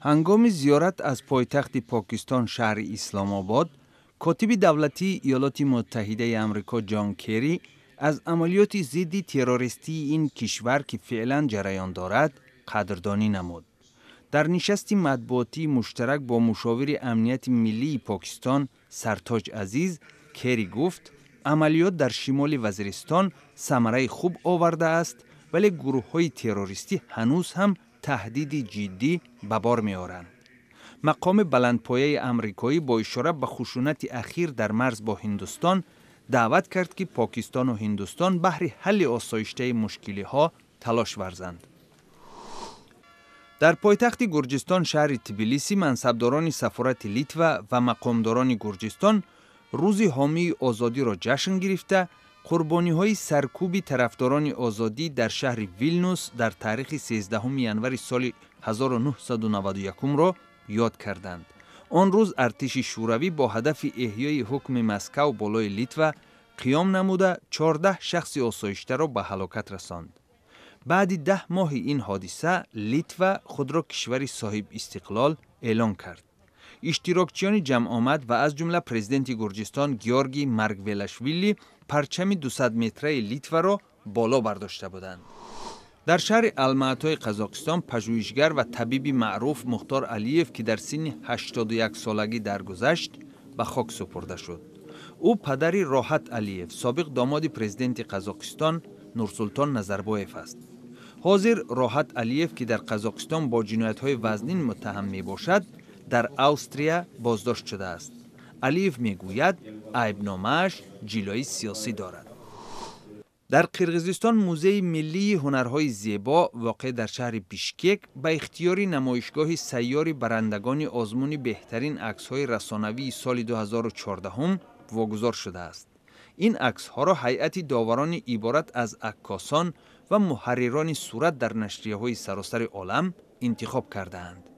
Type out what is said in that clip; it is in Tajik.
Ҳангоми зиёрат аз пойтахти Покистон, шаҳри Исломобод, котиби давлатии Иёлоти Муттаҳидаи Амрико Ҷон Керри аз амалиёти зидди террористии ин кишвар, ки феълан ҷараён дорад, қадрдонӣ намуд. Дар нишасти матбуотии муштарак бо мушовири амнияти миллии Покистон Сартоҷ Азиз, Керри гуфт, амалиёт дар шимоли Вазиристон самараи хуб овардааст, вале гурӯҳҳои террористӣ ҳанӯз ҳам таҳдиди ҷиддӣ ба бор меоранд. Мақоми баландпояи амрикоӣ бо ишора ба хушунати ахир дар марз бо Ҳиндустон даъват кард, ки Покистону Ҳиндустон баҳри ҳалли осоиштаи мушкилиҳо талош варзанд. Дар пойтахти Гурҷистон, шаҳри Тбилиси, мансабдорони сафорати Литва ва мақомдорони Гурҷистон Рӯзи ҳомии озодиро ҷашн гирифта, қурбониҳои саркӯби тарафдорони озодӣ дар шаҳри Вилнюс дар таърихи 13 январи соли 1991-ро ёд карданд. Он рӯз артиши Шӯравӣ бо ҳадафи эҳёи ҳукми Москав болои Литва қиём намуда, 14 шахси осоиштаро ба ҳалокат расонд. Баъди 10 моҳи ин ҳодиса Литва худро кишвари соҳибистиқлол эълон кард. Иштирокчиёни ҷамъомад ва аз ҷумла президенти Гурҷистон Георгий Маргвелашвили парчами 200 метраи Литваро боло бардошта буданд. Дар шаҳри Алмаатои Қазоқистон пажӯҳишгар ва табиби маъруф Мухтор Алиев, ки дар синни 81 солагӣ даргузашт, ба хок супурда шуд. Ӯ падари Роҳат Алиев, собиқ домоди президенти Қазоқистон Нурсултон Назарбоев аст. Ҳозир Роҳат Алиев, ки дар Қазоқистон бо ҷиноятҳои вазнин муттаҳам мебошад, дар Австрия боздошт шудааст. Алиев мегӯяд, айбномааш ҷилои сиёсӣ дорад. Дар Қирғизистон Музеи миллии ҳунарҳои зебо, воқеъ дар шаҳри Бишкек, ба ихтиёри намоишгоҳи сайёри барандагони озмуни беҳтарин аксҳои расонавии соли 2014 вогузор шудааст. Ин аксҳоро ҳайати доварони иборат аз аккосон ва муҳаррирони сурат дар нашрияҳои саросари олам интихоб кардаанд.